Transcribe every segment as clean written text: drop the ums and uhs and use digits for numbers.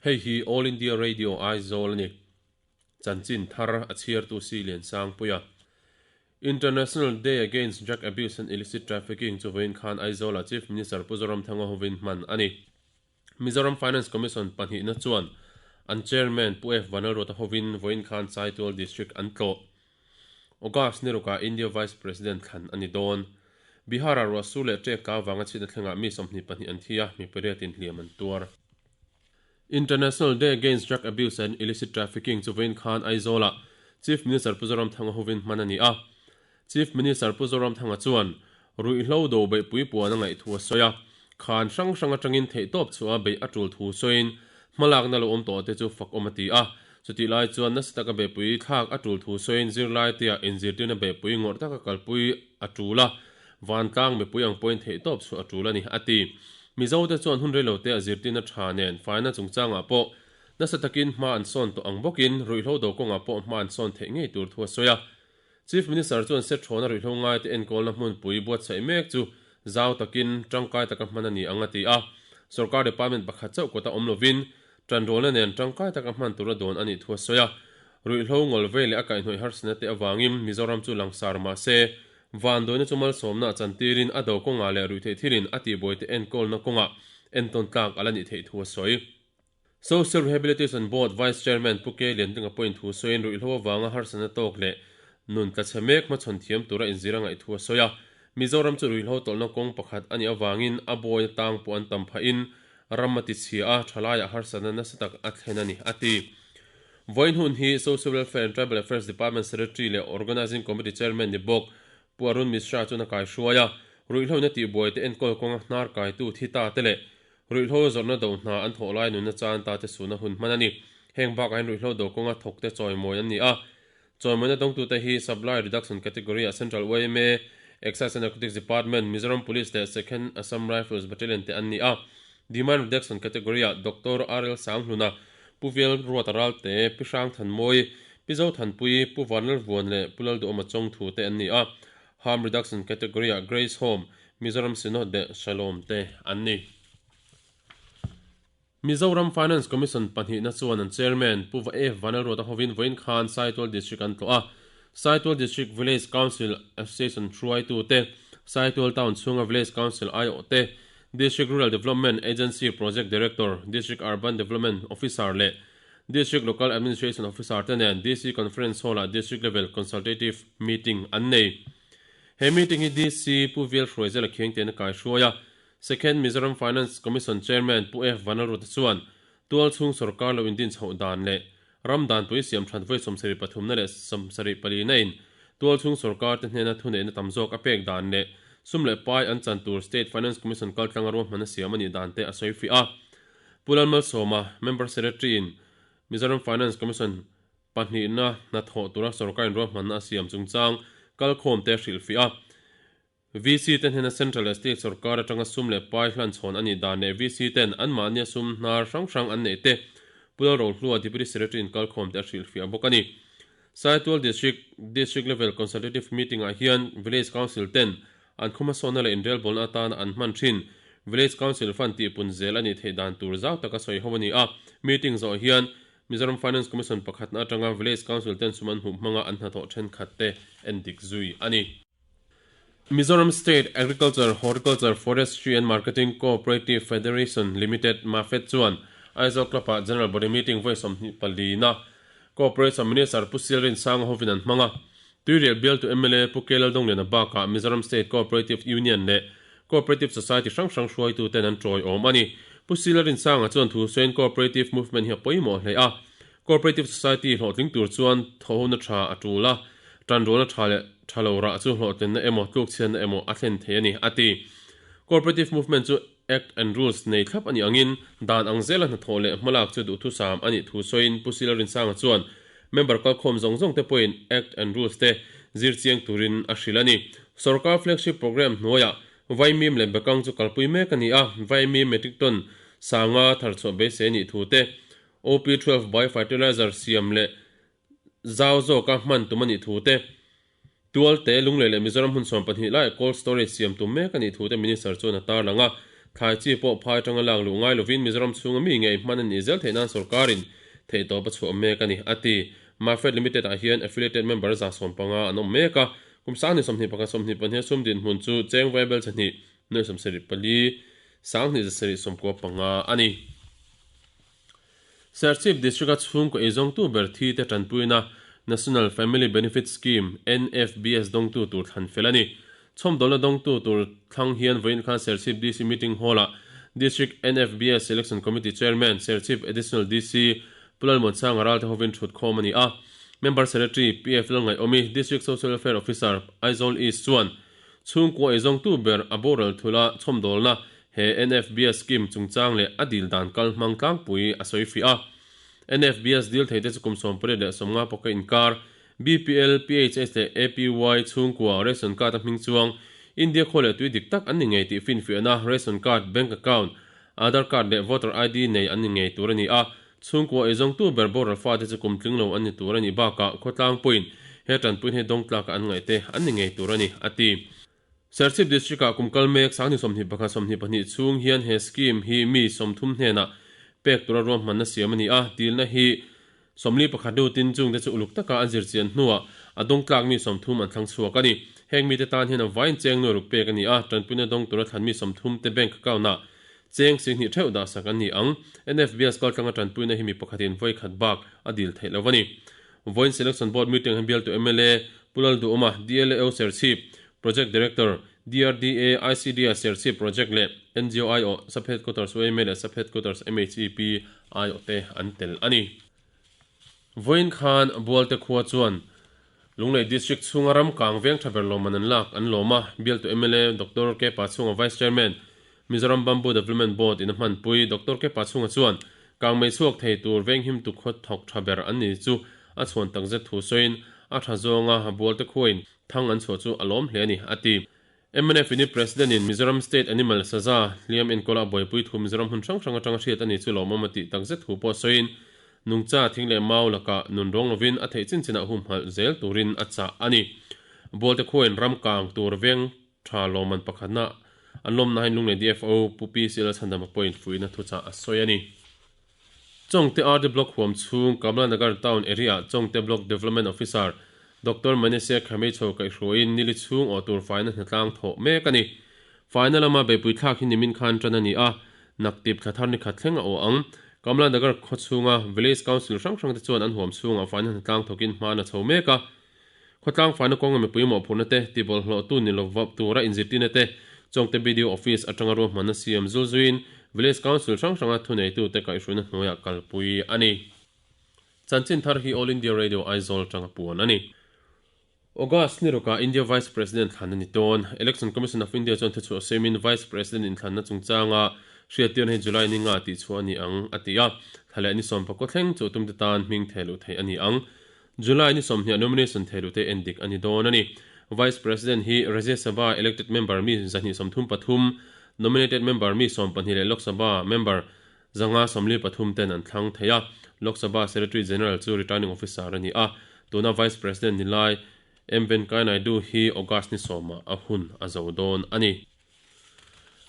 Hei hi All India Radio Aizawl a ni. Chanchin thar a chhiartu si Liansangpuia. International Day Against Drug Abuse and Illicit Trafficking chu vawiin khan Aizawlah Chief Minister Pu Zoramthanga hovin hman a ni. Mizoram Finance Commission pahnihna chuan an Chairman Pu F Vanlalruata hovin vawiin khan Saitual District an tlawh. August ni rukah India Vice President thlan a ni dawn. Bihar-ah ruahsur leh ṭek tla avanga chhitna thlengah mi 22 an thi a, mi pariatin hliam an tuar. International Day Against Drug Abuse and Illicit Trafficking chu vawiin khan Aizawlah Chief Minister Pu Zoramthanga hovin hman a ni a. Chief Minister Pu Zoramthanga chuan ruihhlo do beihpui puan a ngaih thu a sawi a, khan hrang hrang atangin theihtawp chhuah a beih a tul thu sawiin hmalakna lo awm tawh te chu fakawm a ti a. Chutih lai chuan nasa taka beihpui thlak a tul thu sawiin zirlaitea inzirtirna beihpui ngawrh taka kalpui a tul a, vantlang mipui ang pawhin theihtawp chhuah a tul a ni, a ti. Mizote chuan hun reilote a zirtirna tha nen faina chungchangah pawh nasa takin hma an sawn tawh ang bawkin ruihhlo do kawngah pawh hma an sawn theih ngei tur thu a sawi a. Chief Minister chuan Setrawna ruihhlo ngaite enkawlna hmunpui buatsaih mek chu zau takin tangkai taka hman a ni ang a ti a. Sorkar department pakhat chauh kawta awm lovin tanrualna nen tangkai taka hman tura dawn a nih thu a sawi a. Ruihhlo ngawl vei leh a kaihhnawih harsatna te avangin Mizoram chu langsar mah se Vanduaina chu malsawmna a chantirin a do kawngah leh ruihtheih thilin a tihbuaite enkawlna kawngah entawn tlak a la nih theih thu a sawi. Social Rehabilitation Board Vice Chairman Pu K Liantinga pawhin thu sawiin ruihhlo avanga harsatna tawk leh nun tlachhe mek hmachhawn thiam tura inzir a ngaih thu a sawi a. Mizoram chu ruihhlo tawlhna kawng pakhat a nih avangin a bawi atang pawh an tam phahin ram a tichhia a, thalaiah harsatna nasa tak a thlen a ni, a ti. Vawiin hun hi Social Welfare and Tribal Affairs Department Secretary leh Organising Committee Chairman ni bawk Pu Arun Mishra chuan a kaihruai a, ruihhloina tihbuai te enkawl kawnga hnar kaitu thi ta te leh ruihhlo zawrhna do hna an thawh lai nunna chan ta te suhna hun hman a ni. Heng bakah hian ruihhlo do kawnga thawk te chawimawi an ni a, chawimawina dawngtute hi Supply Reduction Category ah Central yma, Excise and Narcotics Department, Mizoram Police leh Second Assam Rifles Battalion te an ni a. Demand Reduction Category ah Doctor RL Sanghluna, Pu Vial Ruata Ralte, Pi Hrang Thanmawi, Pi Zo Thanpui, Pu Vanlal Vuan leh Pu Lalduhawma Chawngthu te an ni a. Harm Reduction Category ah Grace Home, Mizoram Synod leh Shalom te an ni. Mizoram Finance Commission pahnihna chuan an Chairman Pu Va Vanlalruata hovin vawiin khan Saitual District an tlawh a. Saitual District Village Council Association hruaitute, Saitual Town chhunga Village Council aiawhte, District Rural Development Agency Project Director, District Urban Development Officer leh District Local Administration Officer te nen DC Conference Hall-ah District Level Consultative Meeting an nei. He meeting hi DC Pu Vial Hruaizela Khiangtein a kaihruai a, Second Mizoram Finance Commission Chairman Pu F Vanlalruata chuan tual chhung sorkar lo indin chhoh dan leh ram danpui siam that vawi 73 na leh 74 na in tual chhung sorkar te hnena thuneihna tam zawk a pek dan leh sum leh pai an chan tur State Finance Commission kaltlanga ruahmanna siam a nih dan te a sawi fiah a. Pu Lalmalsawma, Member Secretary in Mizoram Finance Commission pahnihna hnathawh tura sorkar in ruahmanna a siam chungchang kalkhawm te a hrilhfiah a. VC te hnena Central leh State sorkar atanga sum leh pai hlan chhawn a nih dan leh VC ten anmahnia sum hnar hrang hrang an neih te Pu Lalrohlua Deputy Secretary in kalkhawm te a hrilhfiah bawk a ni. Saitual District District Level Consultative Meeting ah hian Village Council ten an khawhmasawnna leh inrelbawlna atana an hman thin Village Council Fund tihpun zel a nih theih dan tur zau taka sawi ho a ni a. Meeting zawh hian Mizoram Finance Commission pakhatna atanga Village Council ten sum an hmuh hmanga an hnathawh thenkhat te endik zui a ni. Mizoram State Agriculture, Horticulture, Forestry and Marketing Co-operative Federation Limited, MAFED, chuan Aizawl Club-ah General Body Meeting vawi 24 na Cooperation Minister Pu Silrin Sanga hovin an hmang a. Tuirial bialtu mla Pu K Laldongliana bakah Mizoram State Co-operative Union leh Cooperative Society hrang hrang hruaituten an tawiawm a ni. Pu Silrin Sanga chuan thu sawiin Cooperative Movement hi a pawimawh hle a. Cooperative Society hlawhtling tur chuan thawhona tha a tul a, tanrualna tha leh tha lo rah chu hlawhtlinna emaw tlukchhiatna emaw a thlen thei a ni, a ti. Cooperative Movement chu Act and Rules nei thlap a nih angin dan ang zela hnathawh leh hmalak chu duhthusam a nih thu sawiin Pu Sila Rinsanga chuan member kalkhawm zawng zawng te pawhin Act and Rules te zir chiang turin a hrilh a ni. Sorkar Flagship Programme hnuaiah Vaimim leh Bekang chu kalpui mek a ni a, Vaimim metric ton sanga tharchhuah beisei a nih thu te OP 12 by fertilizer siam leh zau zawka hman tum a nih thu te, Tualte, Lunglei leh Mizoram hmun 12 laiah cold storage siam tum mek a nih thu te Minister chuan a tarlang a. Thlai chi pawh phai atanga lak luh ngai lovin Mizoram chhunga mi ngei hman a nih zel theih nan sorkarin theihtawp a chhuah mek a ni, a ti. Mafed Limited ah hian affiliated member 150 an awm mek a, kum 2021 22 a sum dinhmun chu cheng vaibel chahnih nuai 74 2175 a ni. Serchhip District-a chhungkaw eizawngtu ber thi te tanpuina National Family Benefit Scheme, NFBS, dawngtu tur thlan fel a ni. Chhawmdawlna dawngtu tur thlang hian vawiin khan Serchhip DC Meeting Hall-ah District NFBS Selection Committee Chairman, Serchhip Additional DC Pu Lalmuansanga Ralte hovin thutkhawm a ni a. Member Secretary, PF Lalngaihawmi, District Social Welfare Officer, Aizawl East chuan Chhungkua eizawngtu ber a boral thula chhawmdawlna he NFBS scheme chungchang leh a dil dan kal hmang tlangpui a sawi fiah a. NFBS dil theite chu kum 18 leh 50 pawka inkar, BPL, PHS leh APY chhungkua ration card a hming chuang India khaw leh tui dik tak an ni ngei tih finfiahna ration card, bank account, Aadhaar card leh voter ID nei an ni ngei tur a ni a. Chhungkua eizawngtu ber boral fate chu kum tling lo an ni tur a nih bakah khawtlangpuiin he tanpuiin hi dawng tlaka an ngaih te an ni ngei tur a ni, a ti. Serchhip District-ah kum kal mek 2021 22 chhung hian he scheme hi mi 30 hnenah pek tura ruahmanna siam a ni a, dilna hi 41 lutin chungte chu uluk taka an zirchian hnuah a dawng tlak mi 30 an thlang chhuak a ni. Heng mite tan hian a vain cheng nuai ruk pek a ni a, tanpuina dawng tura thlan mi 30 te bank account-ah Cheng singhnih theuh dahsak an ni ang. NFBS kaltlanga tanpuina hi mi pakhatin vawi khat bak a dil theih lo a ni. Vawiin Selection Board meeting hian bialtu mla Pu Lalduhawma, DLAO Serchhip, Project Director, DRDA, ICDA Serchhip Project leh ngo aiawh Sub Headquarters yma leh Sub Headquarters MHEP aiawh te an tel a ni. Vawiin khan Bualte khua chuan Lunglei District chhunga ram kang veng tha ber lawmman an lak an lawm a, bialtu mla Doctor K Pachhunga Vice Chairman, Mizoram Bamboo Development Board in a hmanpui Doctor K Pachhunga chuan kang mei chhuak thei tur venghim tu khaw thawk tha ber an ni chu a chhuan takzet thu sawiin a tha zawnga Bualte khuain thang an chhuah chu a lawm hle a ni, a ti. Mnf Unit President in Mizoram State Animal Saza hliam enkawla a buaipui thu Mizoram hmun hrang hrang atanga hriat a ni chu lawmawm a tih takzet thu pawh sawiin nungcha thing leh mau lakah nun rawng lovin a theih chin chinah humhalh zel turin a chah a ni. Bualte khuain ram kang tur veng tha lawmman pakhatna an lawmna hian Lunglei DFO Pu Pi Sila Chhandama pawhin fuihna thuchah a sawi a ni. Chawngte RD Block huam chhung Kamla Nagar Town area-ah Chawngte Block Development Officer Doctor Manesia Khameichho kaihhruaiin nili chhung awh tur faina hnatlang thawh mek a ni. Faina lama beihpui thlak hi nimin khan tan a ni a, naktip thla thar ni khat thleng a awh ang. Kamla Nagar khaw chhunga Village Council hrang hrangte chuan an huam chhungah faina hnatlang thawkin hma an a chho mek a. Khawtlang faina kawnga mipui mawhphurhna te, tibawlhhlawhtu ni lo vap tura inzirtirna te, Chawngte BDO Office atanga ruahmanna siam zul zuiin Village Council hrang hranga thuneitute kaihhruaina hnuaiah kalpui a ni. Chanchin thar hi All India Radio Aizawl atanga puan a ni. August ni rukah India Vice President thlan a ni tawn. Election Commission of India chuan thuchhuah siamin Vice President inthlanna chungchanga hriattirna hi July ni nga tihchhuah a ni ang a ti a. Thla leh ni sawmpakaw thleng chu tumte tan hming thehluh theih a ni ang. July ni 20 nomination theilute en dik a ni dawn a ni. Vice President hi Rajya Sabha elected member mi 233, nominated member mi 12 leh Lok Sabha member 543 ten an thlang thei a. Lok Sabha Secretary General chu returning officer a ni a. Tuna Vice President ni lai M Venkaiah Naidu hi August ni 10 ah a hun a zo dawn a ni.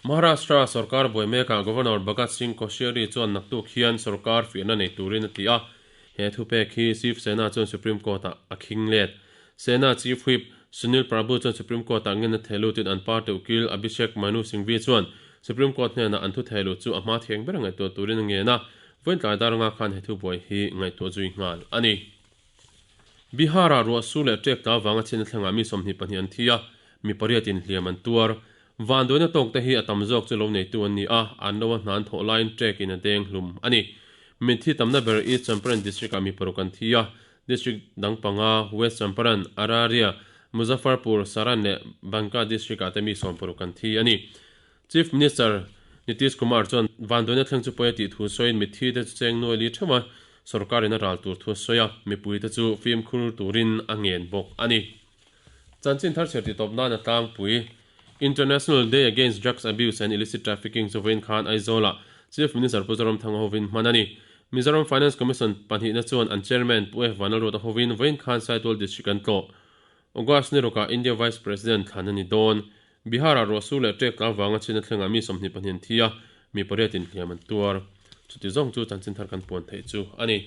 Maharashtra sorkar buai mekah Governor Bhagat Singh Koshyari chuan naktuk hian sorkar fiahna nei turin a ti a, he thupek hi Shiv Sena chuan Supreme Court-ah a khing let. Sena Chief Whip Sunil Prabhu chuan Supreme Court-ah ngenna thehlutin an party ukil Abhishek Manu Singhvi chuan Supreme Court hnenah an thu thehlut chu a hma thiang ber ngaihtuah turin a ngen a, vawiin tlai dar anga khan he thubuai hi ngaihtuah zui nghal a ni. Bihar-ah ruah sur leh ṭek tla avanga chhiatna thlengah mi 22 an thi a, mi pariatin hliam an tuar. Vanduaina tawkte hi a tam zawk chu lo neitu an ni a, an lo a hna an thawh laiin ṭekin a deng hlum a ni. Mitthi tamna ber East Champaran District-ah mi paruk an thi a, District dang panga West Champaran, Araria, Muzaffarpur, Saran leh Banka District-ah te mi 60 an thi a ni. Chief Minister Nitish Kumar chuan vanduaina thleng chu pawi a tih thu sawiin mitthi te chu cheng nuai li theuh a, sorkarin a ral tur thu a sawi a, mipui te chu fimkhur turin a ngen bawk a ni. Chanchin thar chhiar tih tawp nan a tlangpui International Day Against Drugs Abuse and Illicit Trafficking chu vawiin khan Aizawl-ah Chief Minister Pu Zoramthanga hovin hman a ni. Mizoram Finance Commission pahnihna chuan an Chairman Pu F Vanlalruata hovin vawiin khan Saitual District an tlawh. August ni rukah India Vice President thlan a ni dawn. Bihar-ah ruahsur leh ṭek tla vanga chhin a thlengah mi 22 an thi a, mi pariatin hliam an tuar. Chuti zawng chu chanchin thar kan puan theih chu a ni.